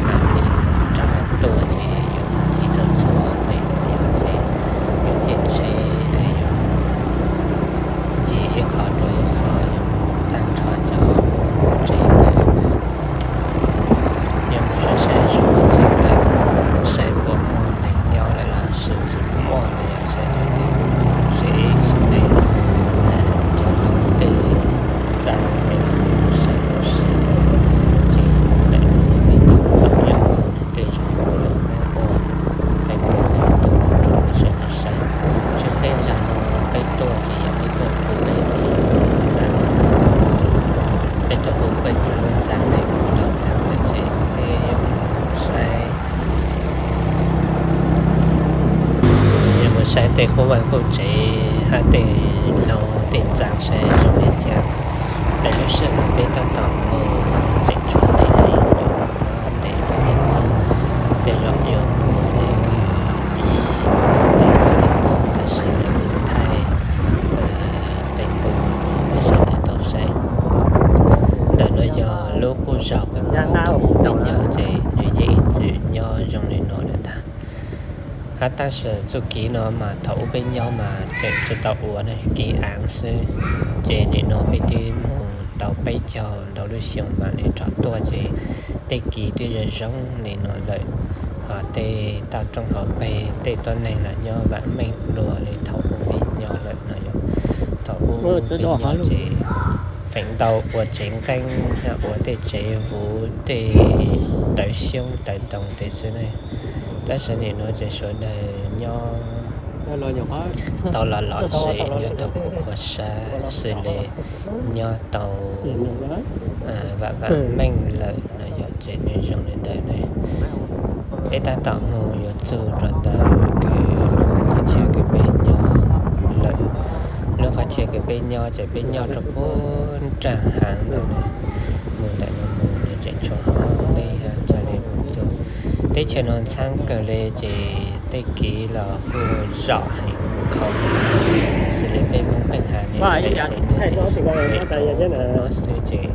mam li rov qab tuaj ces yuav mus ncig txhua txhua pem no yom, ces yuav txiav tsheb es yuav ncig ib qho rau ib qho, yuav mus tag nrho cov qub qub tsev ntawd, yuav mus saib saib zoo li cas lawm, saib puas muaj neeg nyob lawm los sis tsis muaj no yom, saib cov tej qub qub tsev, saib tej cov neeg tej ntxa tej los mus saib ua si. Ces ntawm no peb tau tau yom, tej zaum kuv los muab ua Facebook, Facebook rau nej sawv daws saib. Tshwj xeeb zaum no peb tuaj ces yog peb tuaj pub peb txiv lub ntxa, peb tuaj pub peb txiv lub ntxa es kuv rov tag lawm ces peb yuav mus saib, yuav mus saib tej qub vaj qub tsev hab tej laug tej ntxa saib zoo li cas. Lawm lub sij hawm peb tab tom mus tseem tshuav ntev heev, yuav mus ntev peb txog, tej zaum yuav mus li kws ib ntev peb txog tab sis kuv thaij qee ntu rau peb sawv daws tau saib. Ntawm no yog lub qub zog kws kuv tau ua peb nyob ces nws yeej ib txwm nyob zoo li no lawm ntag. Hab tab sis txuj kev no mas thaum ub peb nyob mas tseem tsis tau ua ne, kev av xwb. Ces nim no peb twb mus tau peb caug ntau lub xyoo mam li rov tuaj ces tej kev twb zoo zoo li no lawm. Ho tej toj roob hauv pes tej tuab neeg los nyob vam meej dua li thaum ub peb nyob lawm no yom. Thaum ub peb nyob ces feem ntau ua tsev nqeeb, ua tej tsev vuv, tej tawv xyoob tawv ntoo tej xwb ne. Tab sis nim no ces sawv daws nyob tau los lom zem, nyob tau qhuav qhuav sab xws li nyob tau vam vam meej lawm no yom, ces nws zoo li ntawd ne. Peb tab tom mus yuav txug rau ntawm kws qhov chaw kws peb nyob lawm. Lub qhov chaw kws peb nyob ces peb nyob rau puag nraag haav ntawd ne. Mus ntawm no mus nws tseem tshuav hov deb hab txog li mus txug. Teb chaws no ntxhaab kawg li ces tej kev los kuj zom heev kho, xws li peb Hmoob Pheej has li pem heev, pem rau no xwb ces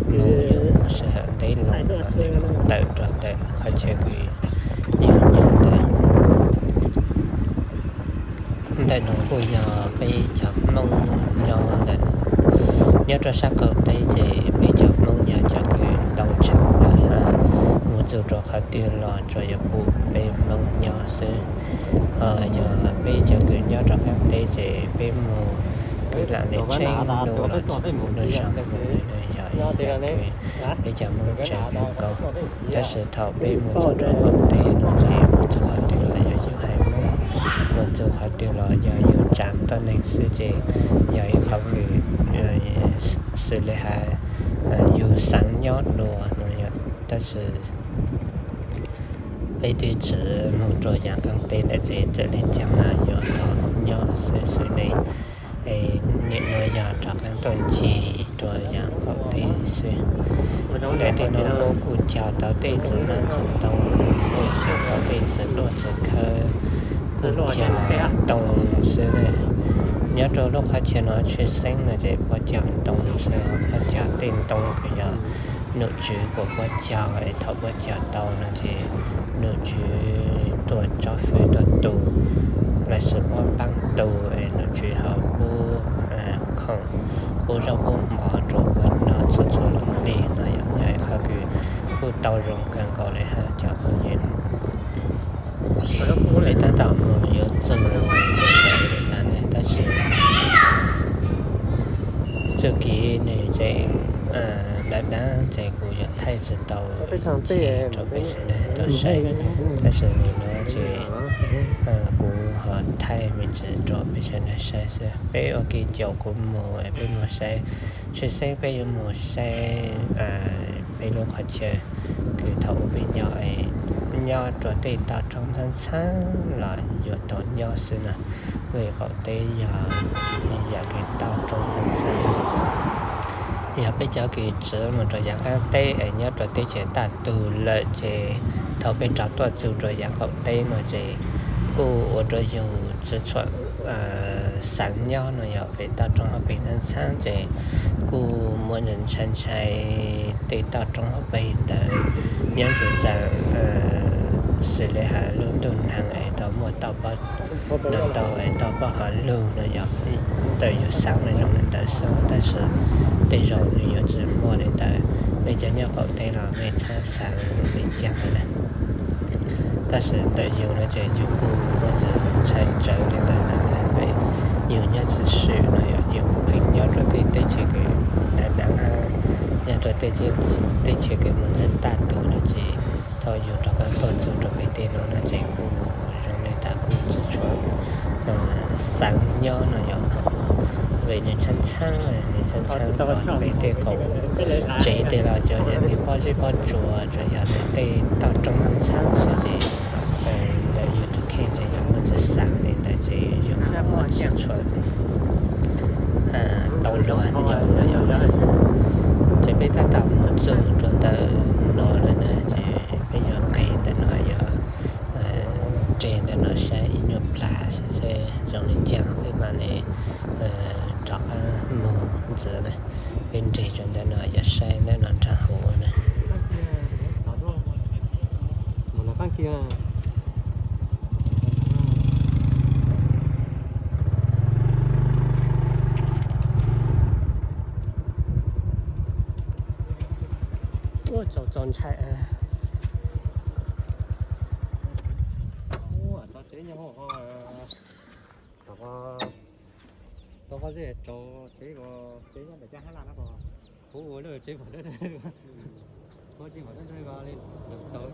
mus yuav mus sij hawm ntev loo mam li mus tawm rau ntawm qhov chaw kws yog nyob ntawd. Ntawm no kuj yog peb cov Hmoob nyob ntawm no. Nyob rau sab qaum teb ces peb cov Hmoob yog cov kws ntau tshaj plaws hab, mus txug rau qhov twg los tsuas yog pum peb Hmoob nyob xwb. Ho yog peb cov kws nyob rau qaab teb ces peb mus kws lam li tsheej lug los tsuas mus lug zog mus li no yog ib yam kws peb cov Hmoob tseem kawg nkaus. Tab sis thaum peb mus txug rau qaum teb no ces mus txug qhov twg los yog yug hais Hmoob, mus txug qhov twg los yog yug tsav tuab neeg xwb ces yog ib qhov kws xws li has yug xaav nyob dua no yom. Tab sis peb twb tsis mus rau yav qaab teb lawm ces txawm li caag los yuav tau nyob xwb xwb ne. Es nim no yog rov qaab tuaj ncig rau yav qaum teb xwb. Ntawm tej no kuj cog tau tej txiv hmab txiv ntoo, kuj cog tau tej txiv duaj txiv khawb, kuj cog ntoo xwb na. Nyob rau lub qhov chaw no tshwj xeeb no ces puab cog ntoo xwb, puab cog tej ntoo kws yog nom tswv kuas puab cog es thaum puab cog tau no ces nom tswv tuaj tsob fwv tuaj tu, lossis puab paab tu es nom tswv ho pub khoom, pub zaub pub mov rau puab noj txhua txhua lub hli no yog ib qhov kws kuj tau zoo kawg nkaus li hab cov phooj ywg. Peb tab tom mus yuav txug ntawm tas ne, tab sis txuj kev nws tseem dav dav ces kuv yuav thaij tsis tau ncig rau peb sawv daws tau saib, tab sis nim no ces kuv ho thaij me ntsis rau peb sawv daws saib xwb. Peb ua ke caum kuv mus, peb mus saib, tshwj xeeb peb yuav mus saib peb lub qhov chaw kws thaum ub peb nyob, nyob rau tej toj roob ntxhab ntxhab los yuav tau nyob xwb na. Vim qaum teb yog ib yam kws toj roob ntxhab ntxhab. Yog peb cov kws tsiv mus rau yav qaab teb es nyob rau teb chaws taj tug lawm ces thaum peb rov tuaj txug rau yav qaum teb no ces kuj ua rau yug tsis tshua xaav nyob no yog vim toj roob hauv pes ntxhab ntxhab ces kuj muaj ntshai ntshai tej toj roob hauv pes ntawd Nyob ntxuav txav xws li hais lub ntuj nag es tau muaj toj pob, ntau ntau es tau pob hauv lug no yog ntawm yus xaav no zoo li ntawd xwb, tab sis tej zaum nws yuav tsis muaj li ntawd. Mej cov nyob qaum teb los mej txhob xav li caag na. Tab sis ntawm yus no ces yus kuj muaj ntxhov ntshai tsawv li ntawd na, vim yus nyob tsis swm no yog yus pheej nyob rau tej teb chaws kev dav dav, nyob rau tej teb chaws kev mus ntxiv tag tus no ces thaum yus rov qab tuaj txug rau pem tej no no ces kuj zoo li tas kuj tsis tshua xav nyob no yog vim nws txhaab txhaab, nws txhaab txhaab pem tej qaum tsev tej los cov yam li pob zeb pob tsuas tsuas yog tej toj roob txhaab txhaab xwb ces ntawm yus tus kheej ces yus muaj ntxhov xav li ntawd ces yus tsis tshua tau luag nyob no yog. Ces peb tab tom mus txug rau ntawm no lawm na ces peb yuav nqes ntawm no, yuav nres ntawm no saib ib nyuag plag saib zoo li caag peb mam li rov qab mus ntxiv na. Peb nres rau ntawm no yuav saib ntawm no nraag huv na. Ua tsaus tsaus ntshai. Tau qhov zeb rau tsev ko, tsev nyob pem caj hab laj no ko, kuv ua lawm tsev pom dawb dawb, kuv tsev pom dawb dawb ko li tau.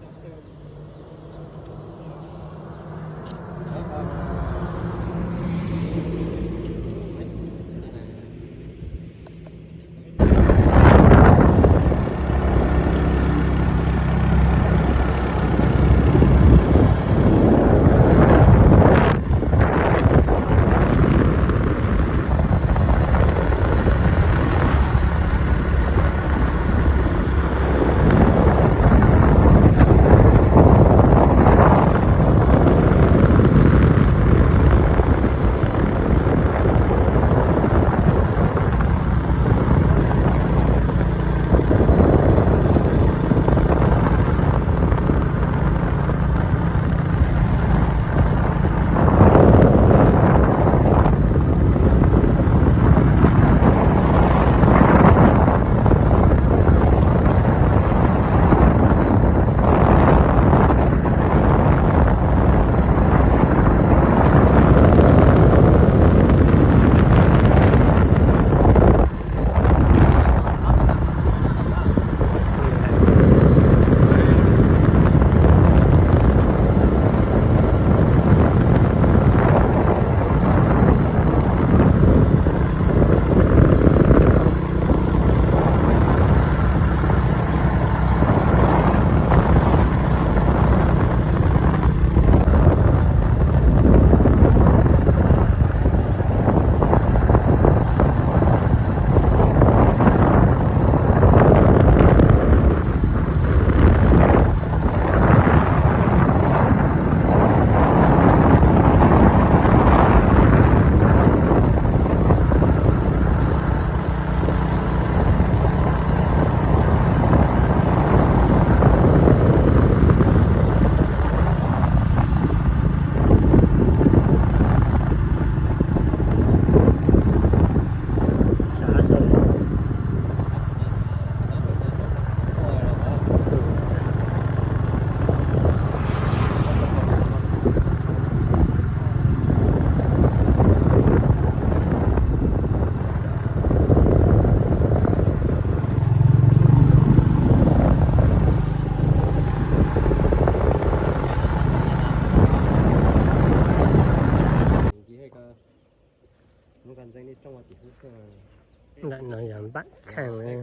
Ntawm no yog npam kheej.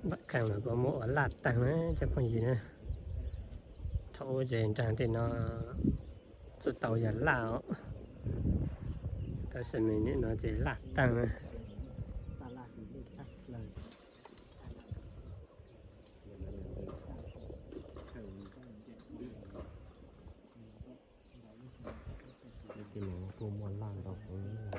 Npam kheej los puas muaj ua laj taag na cov phooj ywg na. Thaum ub ces nraag tej no tsi tau yog laj os, tab sis me nim no ces laj taag na. Tej no kuj muaj laj ntau heev.